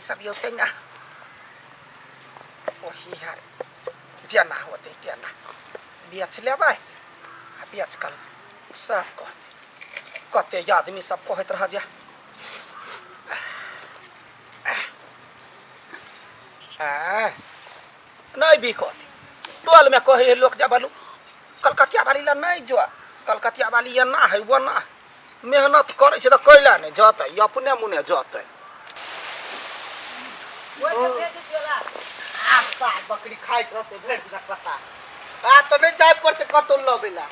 सब औतै ने ओही हार जेना होतै तेना बेच लेबै आ बेच कऽ सब कहतै कते आदमी सब कहैत रह जे आँय, नहि बिकत टोलमे कहै है लोक जे बलू कलकतिया वाली लए नहि जो कलकतिया वाली एना है ओना है मेहनत करै छै तऽ कैला नहि जतै अपने मुने जतै बकरी खाइत रहतै भरि दिनक पता आ तऽ नहि जाय पड़तै कतौ लबै ला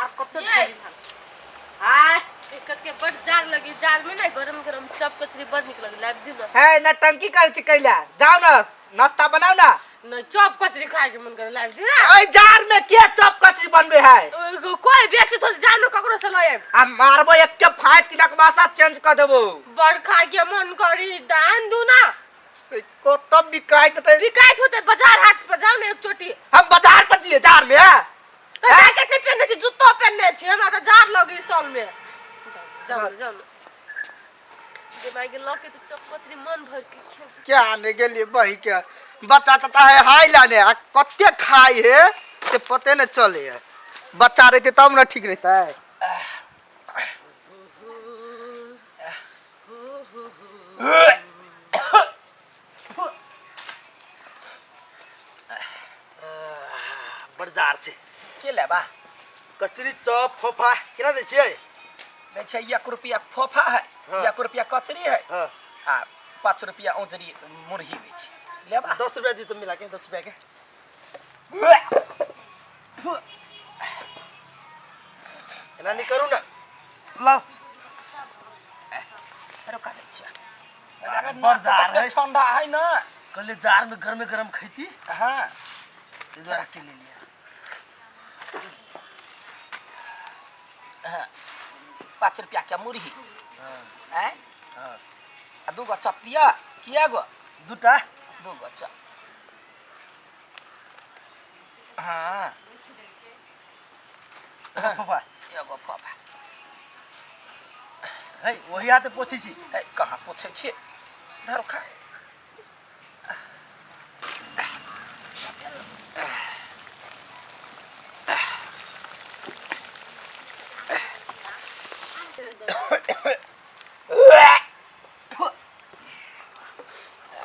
आर कते ये। आय दिक्कत के बड जार लगी जार में ना गरम गरम चप कचरी बड निक लगी लाइब दी ना। है नटंकी करै छी कैला जाओ ना नाश्ता बनाओ ना। नहीं चप कचरी खाए के मन करे लाइब दी ना। ओइ जार में के चप कचरी बनबे है? कोई बेचे तो जार में ककरो से लय आब। आ मारबो एक के फाट के नकबासा चेंज कर देबो। बड़ खाए के मन करी दान दू ना। कतब बिकाइत होतै? बिकाइत होतै बाजार हाट पर जाओ ना एक चोटी। हम बाजार पर जिए जार में? तो जैकेट नहीं पहनने छी जूतो पहनने छी हमरा तो जार लगी साल में। जाओ जाओ जाओ दिमाग के लके तो चप कचरी मन भर के खेल। क्या आने गेलिए बही के बच्चा तता है हाय लाने आ कते खाई है से पते न चले है। बच्चा रहते तब न ठीक रहता है। बड़ जार छै। के लेबा? कचरी चप फोफा केना दै छियै? दै छै 1 रुपया फोफा है। हाँ। 1 रुपया कचरी है। हाँ। आ 5 रुपया औंजरी मुरही दै छै। लेबा? 10 रुपया दियौ तऽ मिला के 10 रुपया के। एना नहि करू ना। लाओ। रुका दै छियै। बड़ जार है। ठंडा है ना। कहलियै जार में गरमे गरम खैती। हाँ। ताहि दुआरे चलि एलियै। हाँ। 5 रुपया के मुरही। हाँ। आँय? हाँ। आ 2 गो चप दिअ। किया गो? 2टा। 2 गो चप। हाँ। एगो फोफा। एगो फोफा। है वही हाथे पोछै छी। है कहाँ पोछै छियै? धरू खा।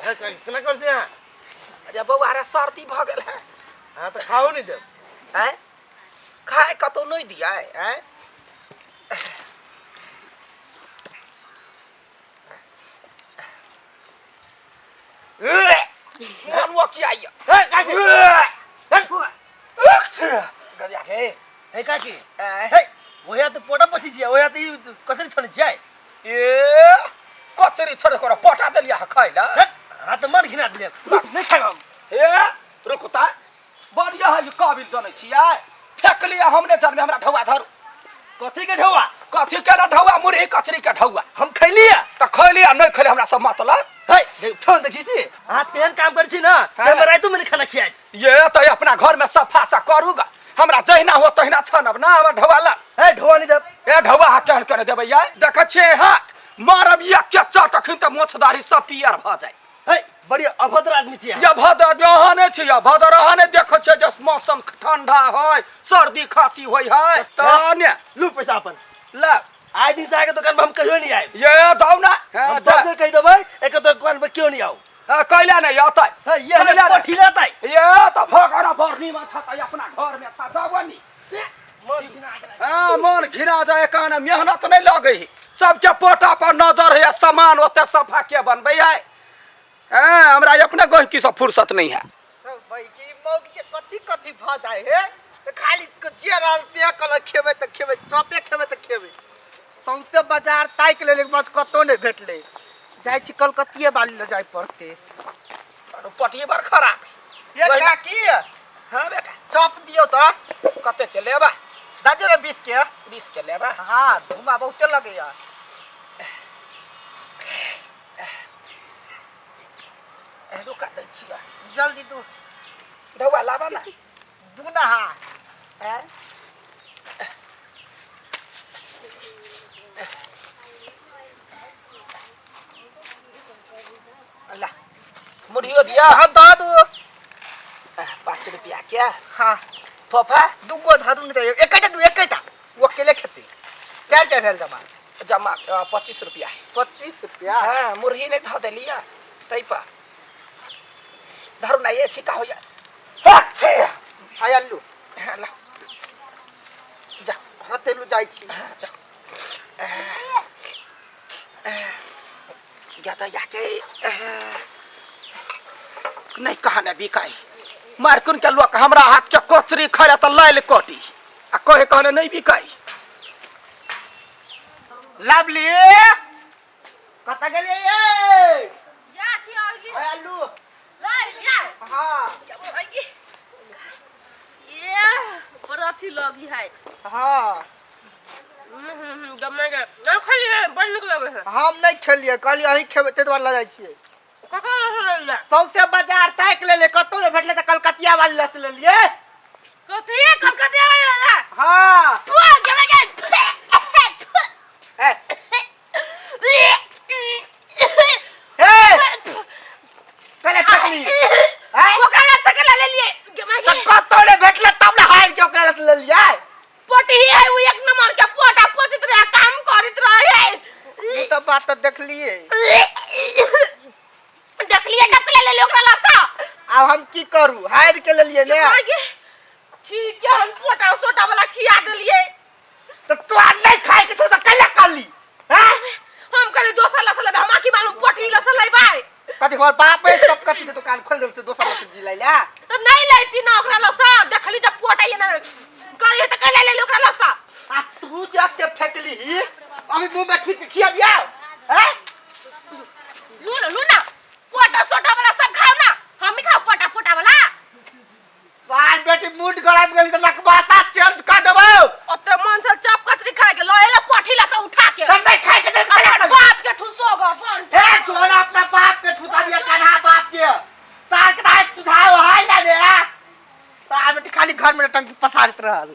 है, केना करै छी अहाँ? अरे बौआ रे सर्दी भऽ गेल है। अहाँ तऽ खाओ नहि देब। आँय? खाय कतौ नहि दियै। आँय? मन वकिया ये। हे काकी। गरिया के। हे काकी। आँय? हे, ओहे तऽ पोटा पोछै छियै, ओहे तऽ ई कचरी छनै छियै। ए कचरी छोड़े कर पटा देलियै अहाँ खाय लए। हे, अहाँ तऽ मन घिना देलियै। नहि खायब हम। ए रुकू तऽ बढ़िया है काबिल जनै छियै। फेकलियै हमने जानबे हमरा ढौआ धरू। कथी के ढौआ? कथी के ना ढौआ? मुरही कचरी के ढौआ। हम खैलियै। तऽ खैलियै नहि खैलियै हमरा सब मतलब। हे, देख, फोन देखी छी? अहाँ तेहन काम करै छी ना, से हाँ। हमरा रातिओ में नहि खाना खियाएत। ये तऽ अपना घर में सफा सा करूगा, हमरा जहिना हो तहिना छानब ना हमर ढौआ ला। हे, ढौआ नहि देब। ए ढौआ अहाँ केहन केने देबै यै? देखै छियै हाथ मारब एक के चट अखन तऽ मोछ दाढ़ी सब पियर भऽ जाय। हे, बड़ी अभद्र आदमी छी अहाँ। ये भद्र आदमी अहाँ नहि छी, अभद्र अहाँ नहि देखै छियै जे मौसम ठंडा है, सर्दी खांसी होइ है तऽ ने। लू पैसा अपन। ले। आइ दिन से अहाँके दुकान पर हम कहियो नहि आयब। ये जाउ ना। हम हाँ, जा। सबके कहि देबै एक दुकान पर केओ नहि आउ। हाँ, कैला नहि अतै। हे, ये कैला नहि। पठी लेतै। ये तऽ भगवान बरनी में छ तऽ अपना घर में छ जाउ नी। मन घिना गेलै। हाँ, मन घिना जाय कान मेहनत नहि लगै है। सबके पोटा पर नजर है सामान ओते सफा के बनबै है। हाँ, हमरा अपने गहिकी से फुर्सत नहीं है। भाई की मौग के कथी कथी भ जाय है? तऽ खाली जे रहल ते कहलक खेबै तऽ खेबै, चॉपे खेबै तऽ खेबै। सौंसे बाजार ताकि लेलियै बस कतौ नहि भेटलै। जाइ छी कलकतिये बाली लऽ जाय पड़तै। पटिये बड़ खराब है। ये वही- काकी। हाँ बेटा। चॉप दियौ तऽ। कते के लेबा? दऽ दियौ ने 20 के। 20 के लेबा? हाँ, धुमा बहुते लगैया। रुका दै छियै। जल्दी दू। ढौआ लाबा ना। दू ना। हाँ। आँय? ला मुरहियो दिया। हाँ, दऽ दू। 5 रुपया क्या? हाँ। फोफा। दूगो धऽ दू, नहि तऽ एकेटा दू, एकेटा ओ अकेले खेतै। कए रुपया भेल जमा? जमा 25 रुपया। 25 रुपया? हाँ, मुरही नहीं धऽ देलिया तै पर। धरू ना, ये छिका होइया। अच्छे। आय अल्लू। हाँ, ला जा। हाँ, तेलू जाइ छी। हाँ, जा या तऽ याके नहीं कहा ने बिकाई मारकुन के लोक हमरा हाथ के कचरी खाय तऽ लाइल कटी आ कहे कहने नहीं बिकाई। लवली, कतऽ गेलियै ये? या छी आउगी। आय अल्लू। ला या। हाँ। आउगी। ये बड़ अथी लगी है। हाँ। गम्मा के हम खाली बड़ नीक लगे है। हम नहीं खेलियै, कहलियै अहीं खेबै, ताहि दुआरे लऽ जाइ छियै। ककरो लऽ लिअ? सौंसे बाजार ताकि लेलियै, कतौ नहि भेटलै तऽ कलकतिया वाली लऽ से लेलियै। कथी कलकतिया वाली लऽ? हाँ। तू गम्मा के। ए, ए, कले फेकली हैं? ओकरा से के लेलियै गम्मा तऽ के। कतौ नहि भेटलै तब ने हारि के ओकरा लऽ लेलियै। पोटी है वो एक नंबर के पोटा पोचित रहे, काम करत रहे। ई तऽ बात तऽ देखलियै। देखलियै तब के ले ओकरा लसा। आब हम की करू, हारि के लेलियै ने। ठीक है, हम पोटा सोटा वाला खिया देलियै। तऽ तोरा नहि खाय के छौ तऽ कैला कहली हैं? हम कहली दोसर लसा लेबै, हमरा की मालूम पोटी लसा लेबै। कथी हमर बाप है सब कथी के दुकान खोल देल से दोसर लग जी लै? तो नहीं लेती ना ओकरा लसा, देखली जब पोटा ये ना करिए तऽ कैला ले ओकरा लसा। आ तू जाके फेकली ही, अभी मुंह में ठीक खिया बिया हैं? लू ना, लू ना, पोटा सोटा वाला सब खाओ ना, हम ही खाओ पोटा पोटा वाला। बाल बेटी मूड गरम गेली तऽ नकबाता चेंज कर देबौ। ओते मन से चप कचरी खाए के लएले पोठी लसा उठा के। तऽ नहीं खाय के छै तऽ कैला अपन कहली? बाप के ठुसो गो बन। हे, तोरा अपना बाप के ठुसा दिया, कान्हा बाप के सार के दाय सुझाव है ला रे। सार बेटी खाली घर में टंकी पसारत रहल।